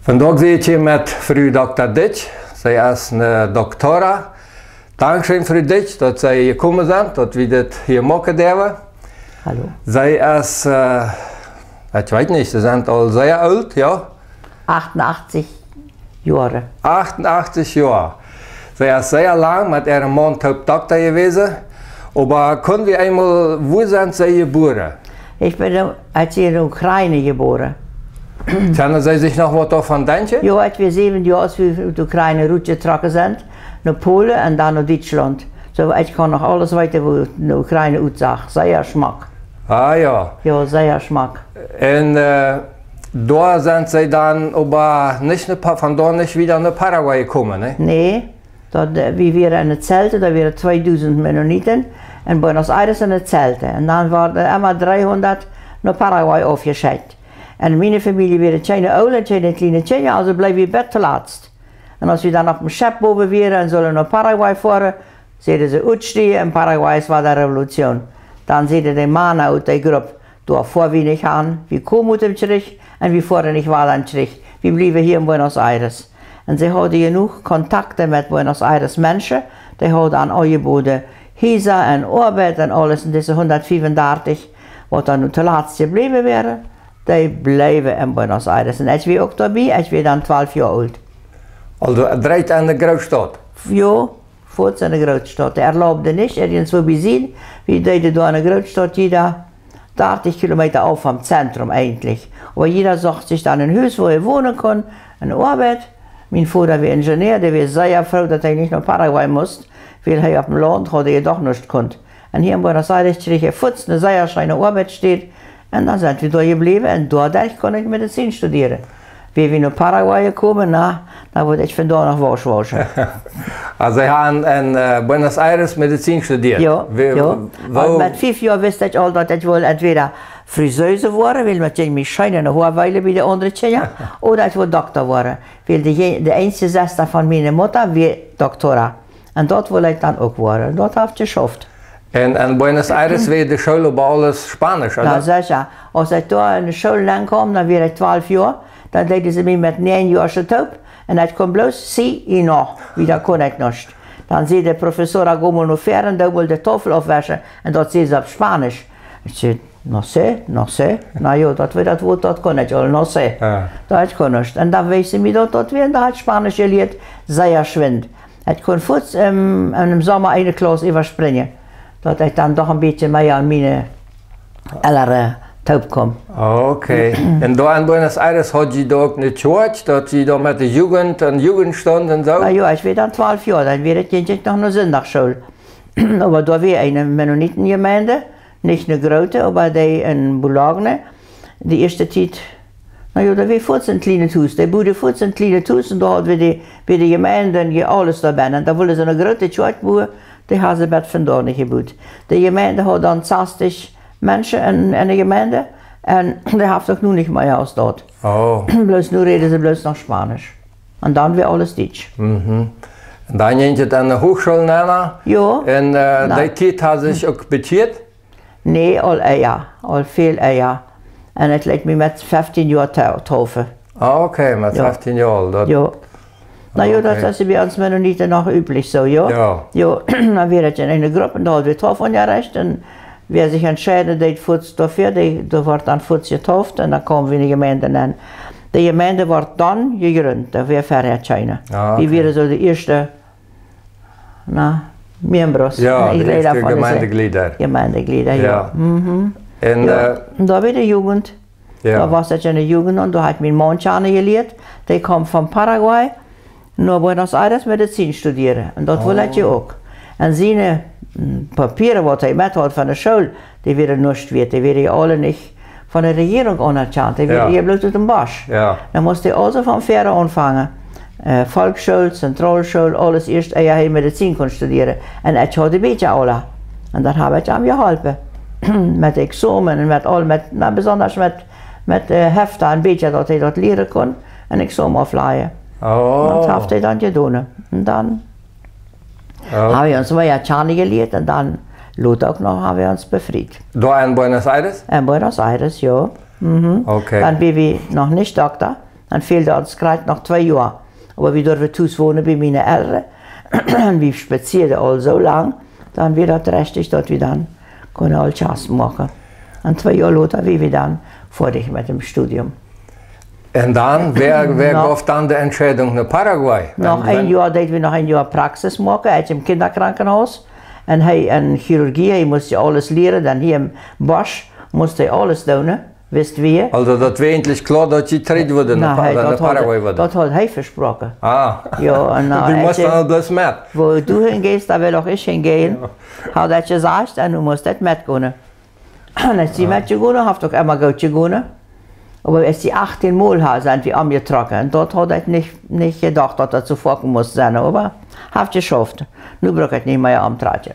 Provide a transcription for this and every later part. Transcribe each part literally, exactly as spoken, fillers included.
Vondoag sie ekj hia met Fru Dokta Ditsch. See es eene Doktora. Dankscheen, Fru Ditsch, daut See jekomen sent, daut wie dit hia moaken derwen. Hallo. See es, äh, ekj weet nich, See sent aul sea oolt, jo? Achtundachtzig Joa. Achtundachtzig Joa. See es sea lang met äaren Maun toop Dokta jewast. Oba kunn wie eemol, wua sent See jebuaren? Ich bin in, als in der Ukraine geboren. Kjennen See sikj noch waut doavon denkjen? Jo, ekj wia säwen Joa, aus wie ut de Ukraine rutjetrocken sent, no Polen un dan no Dietschlaunt. Soo, ekj kaun noch aules weeten, woo de Ukraine utsach. Sea schmock. Ah jo. Jo, sea schmock. Un, äh, doa sent See dan oba nich no Pa-, von doa nich wada no Paraguay jekomen, nä? Nä, daut, äh, wie wieren en de Zelten, doa wieren tweedusent Mennoniten, en Buenos Aires en de Zelten. Un dan worden emma dreehundat no Paraguay aufjeschekjt. Un miene Famielje wieren kjeene oole, kjeene kjliene Kjinja, aulsoo bleewen wie bat toolatst. Un aus wie dan opp een Schepp bowen wieren un sullen no Paraguay foaren, säden see: "Utstiegen, en Paraguay es wada Revolution." Dan säden de Mana ut de Grupp: "Doa foa wie nich han, wie komen ut däm Kjrich un wie foaren nich wada en Kjrich, wie bliewen hia en Buenos Aires." Un see hauden jenuach Kontakten met Buenos Aires Menschen, dee hauden an aunjeboden Hiesa un Oabeit un aules, un dise hundatfiefundartich, waut dan nu toolatst jebläwen wieren, dee bleewen en Buenos Aires. Un ekj wia uk doabie, ekj wia dan twalf Joa oolt. Aulsoo direkt en de Grootstaut? Jo, fuaz en de Grootstaut. Dee erlaubden nich irjentwua bie sien. Wie deeden doa en de Grootstaut jieda dartich Kilometa auf vom Zentrum eejentlich. Oba jieda socht sikj dan een Hus, wua hee wonen kunn, un Oabeit. Mien Voda wia Ingenieur, dee wia sea froo, daut hee nich no Paraguay must, wiels hee opp däm Launt haud hee doch nuscht kunt. Un hia en Buenos Aires kjrieech hee fuaz eene sea scheene Oabeitsstäd. Un dan sent wie doa jebläwen un doaderch kunn ekj Medizin studieren. Wia wie no Paraguay jekomen, na, dan wudd ekj vondoag noch Wausch wauschen. Aulsoo, See han en, äh, Buenos Aires Medizin studieet? Jo, jo. Woo? Aul met fief Joa wist ekj aul, daut ekj wull entwäda Friseuse woaren, wiels daut jinkj mie scheena enne Hoa wielen bie de aundre Kjinja, ooda ekj wull Dokta woaren, wiels de je-, de eensje Sesta von miene Mutta wia Doktora. Un daut wull ekj dan uk woaren. Daut haft jeschauft. Un en Buenos Aires wia de School äwa aules Spaunisch, ooda? Na, secha. Aus ekj doa en de School aunkaum, dan wia ekj twalf Joa. Dan deeden see mie met näajen Joa toop. Un ekj kunn bloos sí y no. Wieda kunn ekj nuscht. Dan säd de Professora: "Go mol no väaren un doo mol de Taufel aufwauschen." Un daut säd see opp Spaunisch. Ekj säd: "No sé, no sé." Na jo, daut wia daut Wuat, daut kunn ekj aul, no sé. Jo. Daut kunn ekj. Un dan wees see mie daut, daut wia, un dan haud ekj Spaunisch jelieet, sea schwind. Ekj kunn fuaz, ähm, en däm Somma eene Klauss äwasprinjen, daut ekj dan doch een bät mea aun miene Elren toop kjeem. Okay. Un doa en Buenos Aires hauden see doa uk eene Kjoakj, daut see doa met de Jugend un Jugendstund un soo? Na jo, ekj wia dan twalf Joa, dan wia ekj, jinkj ekj noch no Sindachschool. Oba doa wia eene Mennonitenjemeent, nich eene groote, oba dee en Boulogne, de ieeschte Tiet, na jo, doa wia fuaz een kjlienet Hus. Dee buden fuaz een kjlienet Hus un doa haud wie de, bie de Jemeent je aules doa bennen. Un doa wullen see eene groote Kjoakj buen, dee haben see bat vondoag nich jebut. De Jemeent haud dan sastich Menschen en, en de Jemeent un dee haft uk nu nich mea aus daut. Oh. Bloos nu räden see bloos noch Spaunisch. Un dan wia aules Dietsch. Mhm. Un dan jinkj et aun de Hochschool, nä? Jo. Un, äh, na, dee Tiet haud see sikj uk bekjieet? Nä, aul ea, aul väl ea. Un ekj leet mie met feftieen Joa tau-, taufen. Ah, okay, met, jo, feftieen Joa aul. Daut, jo. Na jo, daut, okay, es bie ons Mennoniten noch üblich soo, jo. Jo. Jo, dan wia et en eene Grupp un doa haud wie Taufunjarecht un wäa sikj entscheiden deed fuaz doafäa, dee, dee wort dan fuaz jetauft un dan kjeem wie en de Jemeent nenn. De Jemeent wort dan jejrint, doa wia verhäa kjeene. Ah, okay. Wie wieren soo de ieeschte, na, miembros, jo, na, de ieeschte Jemeendeglieda. Jemeendeglieda, jo. Jo. Mhm. Un, jo, äh, un doa wia de Jugend. Jo. Doa wia ekj en de Jugend un doa haud ekj mienen Maun kjanen jelieet. Dee kjeem von Paraguay no Buenos Aires Medizin studieren. Un daut wull ekj, oh, uk. Un siene, mm, Papieren, waut hee met haud von de School, dee wieren nuscht wieet. Dee wieren je aule nich von de Rejierunk aunerkjant. Dee wieren, jo, je bloos ut däm Bosch. Jo. Dan must hee aulsoo von väaren aunfangen. Äh, Volksschool, Zentralschool, aules ieescht, ea hee Medizin kunn studieren. Un ekj haud de Bieekja aule. Un dan hab ekj am jeholpen. Met Examen un met aul, met, na, besonda met, met, äh, Hefta un Bieekja, daut hee daut lieren kunn. Un Examen auflajen. Oh. Daut haft hee dan jedonen. Un dan, oh, hab wie ons mea kjanen jelieet un dan lota uk noch hab wie ons befriet. Doa en Buenos Aires? En Buenos Aires, jo. Mhm. Okay. Dan wia wie noch nich Dokta. Dan fäld ons krakjt noch twee Joa. Oba wie durwen tus wonen bie miene Elren. Un wie spazieeden aul soo lang, dan wia daut rechtich, daut wie dan kunnen aul Kjast moaken. Un twee Joa lota wia wie dan foadich met daut Studium. Un dan, wäa, wäa Noch- gauf dan de Entscheidunk no Paraguay? Noch Wan- een wan- Joa deed wie noch een Joa Praxis moaken, ekj em Kinderkrankenhaus. Un hee en Chirurgie, hee must je aules lieren, dan hia em Bosch must hee aules doonen, wist wie. Aulsoo, daut wia eejentlich kloa, daut jie trigj wudden, Na, na Pa-, hee, na daut haud, Paraguay wudden. Daut haud hee vesproaken. Ah. Jo, un, na, Du ekj, must dan bloos met. Wua du hinjeist, doa well uk ekj hingonen. Jo. Haud ekj jesajcht, un du must daut metgonen. Un es dee Ah. metjegonen, haft uk emma goot jegonen. Oba es dee achtieen Mol ha, sent wie omjetrocken. Un daut haud ekj nich, nich jedocht, daut daut soo foaken must sennen, oba haft jeschauft. Nu bruck ekj nich mea omtrakjen.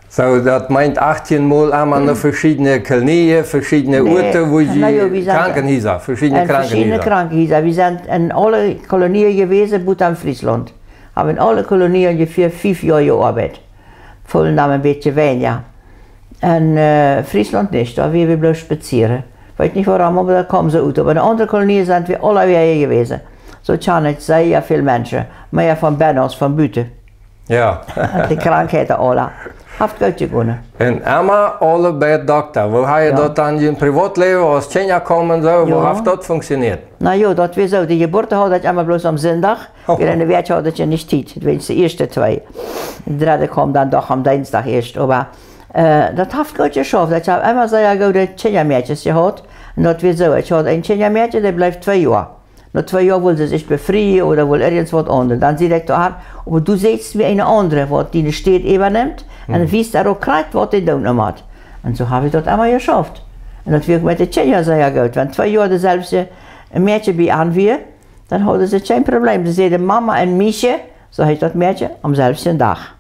Soo, daut meent achtieen Mol emma no veschiedne Kolonien, veschiedne Nä, Oaten, wua na jie jo, wie sent Krankenhiesa, veschiedne en veschiedne Krankenhiesa. Krankenhiesa. Wie sent en aule Kolonien jewast, buta en Frieslaunt. Hab en aule Kolonien onjefäa fief Joa jeoabeit. Volendam en bät weinja. En, äh, Frieslaunt nich, doa wia wie bloos spazieren. Weet nich wuarom, oba daut kjeem soo ut. Oba en aundre Kolonien sent wie aule wea jewast. Soo kjan ekj sea väl Menschen, mea von bennen aus von buten. Jo. Un dee Krankheiten aule. Haft goot jegonen. Un emma aule bie Dokta. Woo haft Jo. daut dan en Privatläwen, aus Kjinja kjeemen, soo, woo Jo. haft daut funktionieet? Na jo, daut wia soo. De Jeburten haud ekj emma bloos aum Sindach. Oh. Wia ne Wäakj haud ekj nich Tiet, weens de ieeschte twee. De dredde kjeem dan doch aum Dinsdach ieescht, oba, äh, daut haft goot jeschauft. Ekj hab emma sea goode Kjinjamäakjes jehaut. Un daut wia soo, ekj haud een Kjinjamäakje, dee bleef twee Joa. No twee Joa wull see sikj befrieen ooda wull irjent waut aundret. Dan säd ekj to äa, oba du sitst bie eene aundre, waut diene Städ äwanemt, un Mhm. wiest äa uk krakjt, waut dee doonen mott. Un soo hab ekj daut emma jeschauft. Un daut wia uk met de Kjinja sea goot. Wan twee Joa deeselwje Mäakje bie an wia, dan hauden see kjeen Problem. See säden Mama un Miesje, soo heet daut Mäakje, aum selwjen Dach.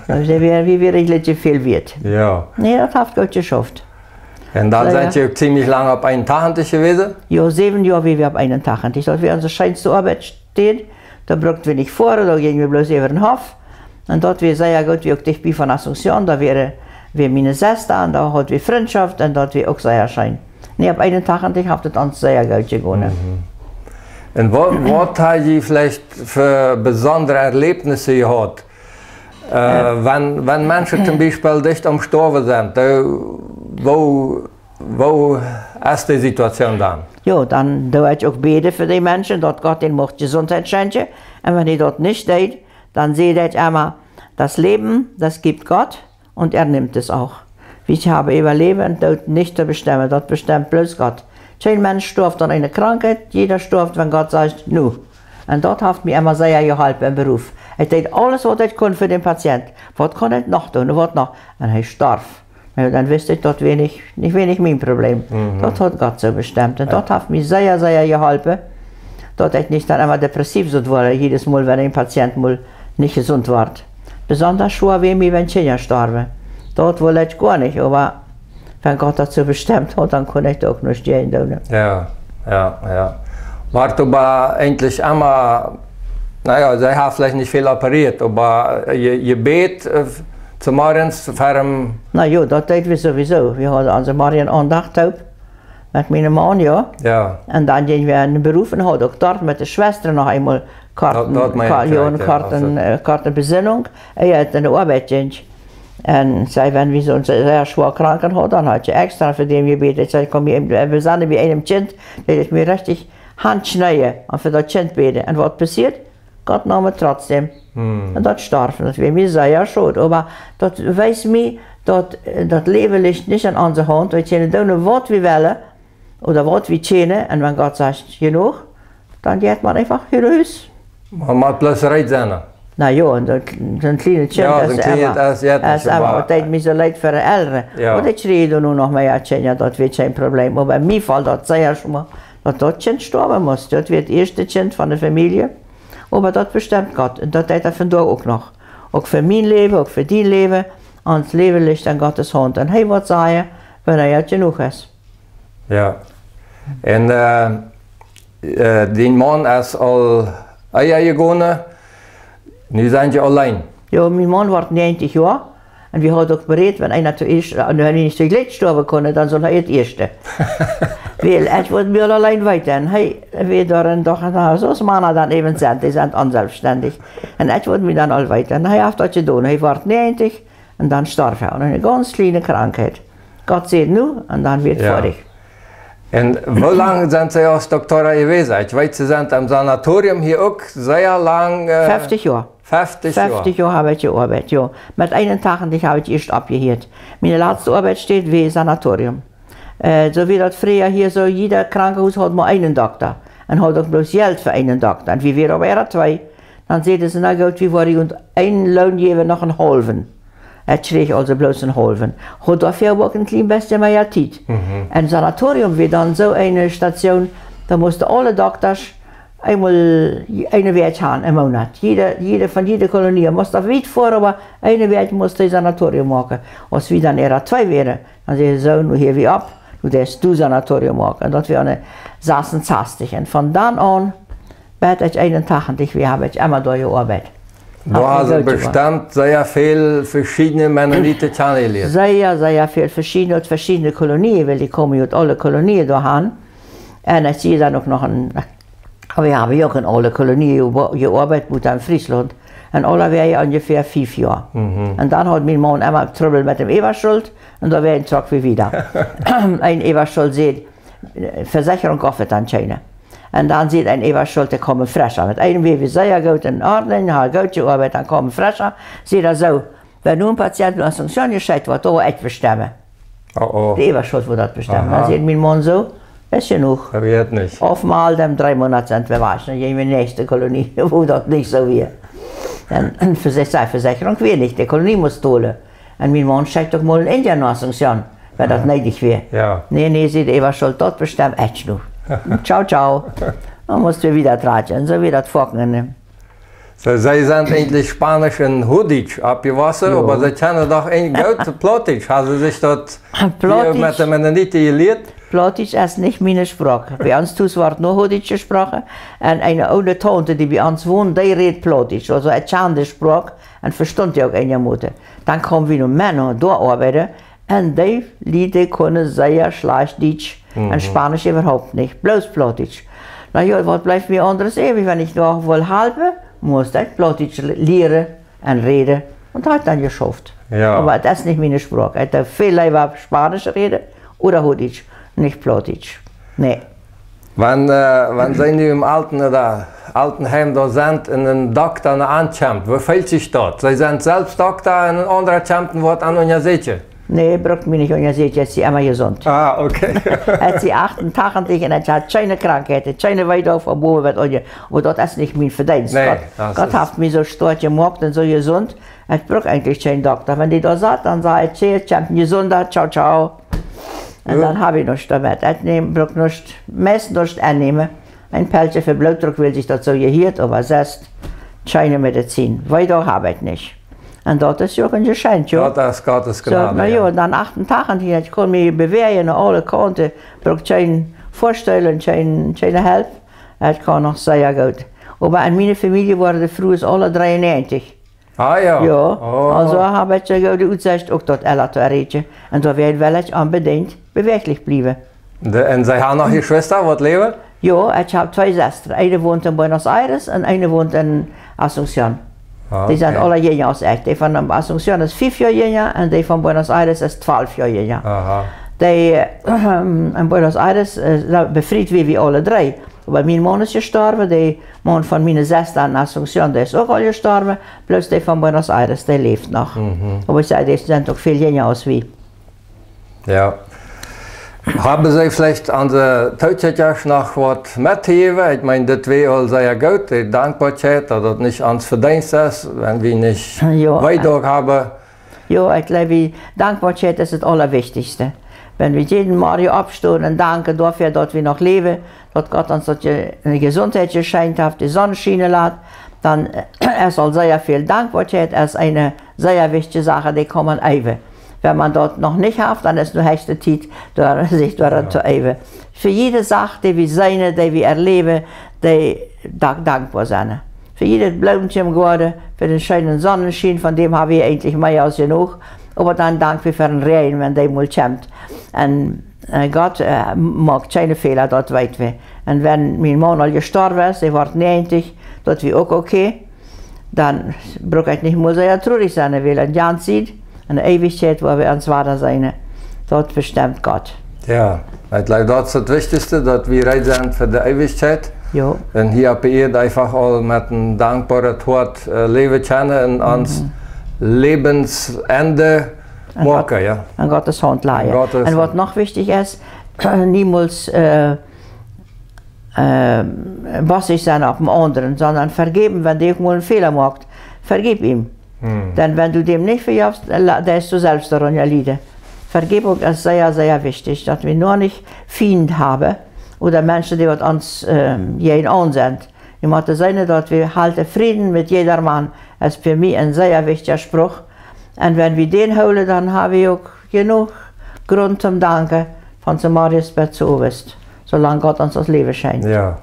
Dan säd wie, wie wieren jlikj väl wieet. Jo. Nä, daut haft goot jeschauft. Un dan Soo, sent jo. jie uk ziemlich lang opp eenuntachentich jewast? Jo, säwen Joa wia wie opp eenuntachentich. Daut wia onse scheenste Oabeitsstäd. Doa bruckten wie nich foaren, doa jinjen wie bloos äwa dän Hoff. Un daut wia sea goot, wia uk dicht bie von Asunción, doa wia, wia miene Sesta, un doa haud wie Frintschoft, un daut wia uk sea scheen. Nä, opp eenuntachentich haft et ons sea goot jegonen. Mhm. Un waut, waut hab jie veleicht fa besondre Erläwnissen jehaut? Äh, Äh. wan, wan Menschen toom Biespel dicht aum Stoawen sent, äh, woo, woo es dee Situation dan? Jo, dan doo ekj uk bäden fa dee Menschen, daut Gott an mucht Jesundheit schenkjen. Un wan hee daut nich deed, dan säd ekj emma: „Das Leben, das gibt Gott und er nimmt es auch.“ Wie haben äwa Läwen un Doot nich to bestemmen, daut bestemt bloos Gott. Kjeen Mensch stoaft aun eene Krankheit, jieda stoaft, wan Gott sajcht: „Nu.“ Un daut haft mie emma sea jeholpen em Beruf. Ekj deed aules, waut ekj kunn fa dän Patient. Waut kunn ekj noch doonen, waut noch? Un hee storf. Na jo, dan wist ekj, daut wia nich, nich wia nich mien Problem. Mhm. Daut haud Gott soo bestemt. Un Jo. daut haft mie sea, sea jeholpen, daut ekj nich dan emma depressiv sull woaren, jiedet Mol, wan een Patient mol nich jesunt wort. Besonda schwoa wia mie, wan Kjinja storwen. Daut wull ekj goa nich, oba wan Gott daut soo bestemt haud, dan kunn ekj doa uk nuscht jäajen doonen. Jo, jo, jo. Wort oba eejentlich emma, na jo, see haft veleicht nich väl operieet, oba je, jebät, äh, zemorjes, fa däm Na jo, daut deed wie sowieso. Wie hauden onse Morjenaundacht toop met mienen Maun, jo. Jo. Un dan jinjen wie en dän Beruf un hauden uk doa met de Schwestren noch eemol kort, Daut, daut meen kort, ekj jo, veleicht, eene jo, korte, aus et äh, korte Besinnunk, ea et en de Oabeit jinkj. Un see, wan wie soone sea schwoa Kranken hauden, dan haud ekj extra fa däm jebät. Ekj säd: „Komm, wie, äh, wie sent bie eenem Kjint, daut ekj mie rechtich Haunt schneien un fa daut Kjint bäden.“ Un waut passieet? Gott neem et trotzdäm. Hmm. Un daut storf. Daut wia mie sea schod. Oba daut wiest mie, daut, äh, daut Läwen licht nich en onse Haunt. Wie kjennen doonen, waut wie wellen, ooda waut wie kjennen. Un wan Gott sajcht: „Jenuach“, dan jeit maun eefach no Hus. Maun mott bloos reed sennen. Na jo, un daut, soon kjlienet Kjint Jo, es soon kjlienet emma, es, jo, es daut emma, oba daut deed mie soo leet fa de Elren. Jo. Oba ekj kjrieech doa nu noch mea Kjinja, daut wia kjeen Problem. Oba mie foll daut sea schwoa, daut daut Kjint stoawen must. Daut wia daut ieeschte Kjint von de Famielje. Oba daut bestemt Gott. Un daut deit hee vondoag uk noch. Uk fa mien Läwen, uk fa dien Läwen. Ons Läwen licht en Gottes Haunt. Un hee woat sajen, wan et jenuach es. Jo. Un, äh, äh, dien Maun es aul ea jegonen. Nu sent jie auleen. Jo, mien Maun woat näajentich Joa. Un wie hauden uk berät, wan eena toieescht, äh, wan wie nich toojlikj stoawen kunnen, dan sull hee daut ieeschte. Wiels ekj wull mie aul auleen weeten. Un hee wia doa en doch, na, soo aus Mana dan äwent sent, dee sent onselfstendich. Un ekj wull mie dan aul weeten. Un hee haft daut jedonen. Hee wort näajentich un dan storf hee aun eene gaunz kjliene Krankheit. Gott säd nu, un dan wia et foadich. Un woo lang sent See aus Dokta jewast? Ekj weet, See sent em Sanatorium hia uk sea lang. Äh, Feftich Joa. Feftich Joa. Feftich Joa hab ekj jeoabeit, jo. Met eenuntachentich hab ekj ieescht oppjehieet. Miene latste Oabeitsstäd wia Sanatorium. Äh, soo wia daut freea hia soo, jieda Krankenhus haud mau eenen Dokta. Un haud uk bloos Jelt fa eenen Dokta. Un wie wieren oba äa twee. Dan säden see, na goot, wie woaren junt eenen Loon jäwen, noch eenen haulwen. Ekj kjrieech aulsoo bloos eenen haulwen. Haud doafäa oba uk een kjlien bät mea Tiet. Mhm. Un Sanatorium wia dan soo eene Station, doa musten aule Doktasch eemol eene Wäakj han em Moonat. Jieda, jieda, von jiede Kolonie must doa wiet foaren, oba eene Wäakj must hee Sanatorium moaken. Aus wie dan äa twee wieren, dan säden see soo, nu hia wie opp, nu deist du Sanatorium moaken. Un daut wia aune sasunsastich. Un von dan aun, bat ekj eenuntachentich wia, hab ekj emma doa jeoabeit. Doa hast du bestemmt sea väl veschiedne Mennoniten kjanen jelieet. Sea, sea väl veschiedne, ut veschiedne Kolonien, wiels dee komen jo ut aule Kolonien doa han. Un ekj sie dan uk noch een, wie haben jo uk en aule Kolonien jeo-, jeoabeit, buten en Frieslaunt. Un aule wieren onjefäa fief Joa. Mhm. Un dan haud mien Maun emma Trubbel met dän Äwaschult, un doa wia een Trock wada wieda. Een Äwaschult säd, Vesechrunk gauf et dan kjeene. Un dan säd een Äwaschult, dee komen frescha. Met eenem wia wie sea goot en Ordnunk, haud goot jeoabeit, dan komen frescha. Säd hee soo, wan nu een Patient no Asunción jeschekjt woat, dan woa ekj bestemmen. Oh, oh. De Äwaschult woat daut bestemmen. Aha. Dan säd mien Maun soo, es jenuach. Daut wia et nich. Auf mol, dan dree Moonat sent wie wajch. Dan jinkj wie en de näakjste Kolonie, wua daut nich soo wia. Dan, un Vese-, Vesechrunk wia nich, de Kolonie must tolen. Un mien Maun schekjt uk mol een Indianer no Asunción, wan daut needich wia. Jo. Nä, nä, säd de Äwaschult, daut bestem ekj nu. Ciao, ciao. Dan must wie wada trakjen. Un soo wia daut foaken. Soo, See sent eejentlich Spaunisch un Huachdietsch oppjewossen, jo, oba See kjennen doch een goot Plautdietsch. Haben See daut hia met de Mennoniten jelieet? Plautdietsch es nich miene Sproak. Bie ons tus woat mau Huachdietsch jesproaken. Un eene oole Taunte, dee bie ons wond, dee räd Plautdietsch. Aulsoo, ekj kjand de Sproak un vestunt dee uk eenjamoten. Dan kjeem wie no Menno, doa oabeiden. Un dee Lied, dee kunnen sea schlajcht Dietsch un, mhm, Spaunisch äwahaupt nich, bloos Plautdietsch. Na jo, waut blift mie aundret äwrich, wan ekj noch wull halpen, must ekj Plautdietsch l-, lieren un räden. Un daut haud dan jeschauft. Jo. Oba et es nich miene Sproak. Ekj doo väl leewa Spaunisch räden ooda Huachdietsch, nich Plautdietsch. Nä. Wan, äh, wan See nu em Alten- ooda Altenheim doa sent un een Dokta no an kjemt, woo feelt sikj daut? See sent selfst Dokta un een aundra kjemt un woat an unjasäkjen? Nä, brukt mie nich unjasäkjen, ekj sie emma jesunt. Ah, okay. Ekj sie achtentachentich un ekj hab kjeene Krankheit, kjeene Weedoag von bowen bat unjen, oba daut es nich mien Vedeenst. Nä, Gott, daut Gott es haft mie soo stoakj jemoakt un soo jesunt. Ekj bruk eejentlich kjeen Dokta. Wan dee doa sat, dan saj ekj, kjemt een Jesunda, ciao, ciao. Un, jo, dan hab ekj nuscht doamet. Ekj näm, bruk nuscht, meist nuscht aunnämen. Een Pelkje fa Blootdruck, wiels sikj daut soo jehieet, oba sest kjeene Medizin. Weedoag hab ekj nich. Un daut es jo een Jeschenkj, jo. Daut es Gottes Jnod, jo. Soo, na jo, dan achtentachentich, ekj kaun mie bewäajen no aule Kaunten, bruk kjeen Foastool un kjeen, kjeene Help. Ekj kaun noch sea goot. Oba en miene Famielje wieren de Frues aule dreeunnäajentich. Ah, jo. Jo, oh, aulsoo hab ekj de goode Utsecht, uk daut Ella to erreichen. Un doawäajen well ekj onbedinjt bewäajlich bliewen. De, un See haben noch Jeschwista, waut läwen? Jo, ekj hab twee Sestren. Eene wont en Buenos Aires un eene wont en Asunción. Ah, okay. Dee sent aule jinja aus ekj. Dee von Asunción es fief Joa jinja un dee von Buenos Aires es twalf Joa jinja. Aha. Dee, äh, en Buenos Aires, äh, befriet wia wie aule dree. Oba mien Maun es jestorwen, de Maun von miene Sesta en Asunción, dee es uk aul jestorwen, bloos dee von Buenos Aires, dee läft noch. Mhm. Oba ekj saj, dee sent uk väl jinja aus wie. Jo. Haben See veleicht aun de Tookjikjasch noch waut mettojäwen? Ekj meen, dit wia aul sea goot, de Dankboakjeit, daut daut nich ons Vedeenst es, wan wie nich, jo, Weedoag haben. Jo, ekj jleew, Dankboakjeit es daut Aulawichtichste. Wan wie jieden Morjen oppstonen un danken doafäa, daut wie noch läwen, daut Gott ons daut je-, eene Jesuntheit jeschenkjt haft, de Sonn schienen lat, dan, äh, es aul sea väl. Dankboakjeit es eene sea wichtje Sach, dee kaun maun eewen. Wan maun daut noch nich haft, dan es nu hechste Tiet, doa, sikj doaraun to eewen. Fa jiede Sach, dee wie seenen, dee wie erläwen, dee dank-, dankboa sennen. Fa jiedet Bloomkje em Goaden, fa dän scheenen Sonnenschien, von däm hab wie eejentlich mea aus jenuach. Oba dan dank wie fa dän Räajen, wan dee mol kjemt. Un äh, Gott äh, moakt kjeene Fäla, daut weet wie. Un wan mien Maun aul jestorwen es, hee wort näajentich, daut wia uk okay, dan bruck ekj nich mol sea trurich sennen, wiels en jant Sied, en Eewichkjeit, wua wie ons wada seenen, daut bestemt Gott. Jo, ekj jleew, daut es daut Wichtichste, daut wie reed sent fa de Eewichkjeit. Jo. Un hia opp de Ieed eefach aul met een dankboaret Hoat äh, läwen kjennen un ons Läwensend moaken, jo. Aun Gottes Haunt lajen. Aun Gottes Haunt. Un waut noch wichtich es, niemols äh, äh, bossich sennen opp dän aundren, sonda vejeff, wan dee uk mol een Fäla moakt, vejeff am. Dan wan du däm nich vejefst, la- deist du selfst doarunja lieden. Vejeff uk es sea, sea wichtich, daut wie nich Fiend haben ooda Menschen, dee waut ons äh, jäajenaun sent. Wie motten seenen, daut wie halden Fräd met jieda Maun, es fa mie een sea wichtja Spruch. Un wan wie dän hoolen, dan ha wie uk jenuach Grunt toom danken, von zemorjes bat zeowes, soo lang Gott ons daut Läwen schenkjt. Jo.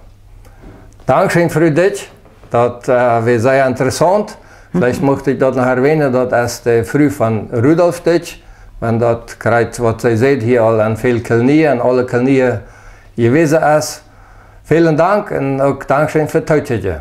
Dankscheen, Fru Ditsch. Daut äh, wia sea interessaunt. Veleicht mucht ekj daut noch erwänen, daut es de Fru von Rudolf Ditsch. Wan daut krakjt, waut see säd, hia aul en väl Kolonien, en aule Kolonien jewast es. Välen Dank un uk dankscheen fa daut Tookjikjen.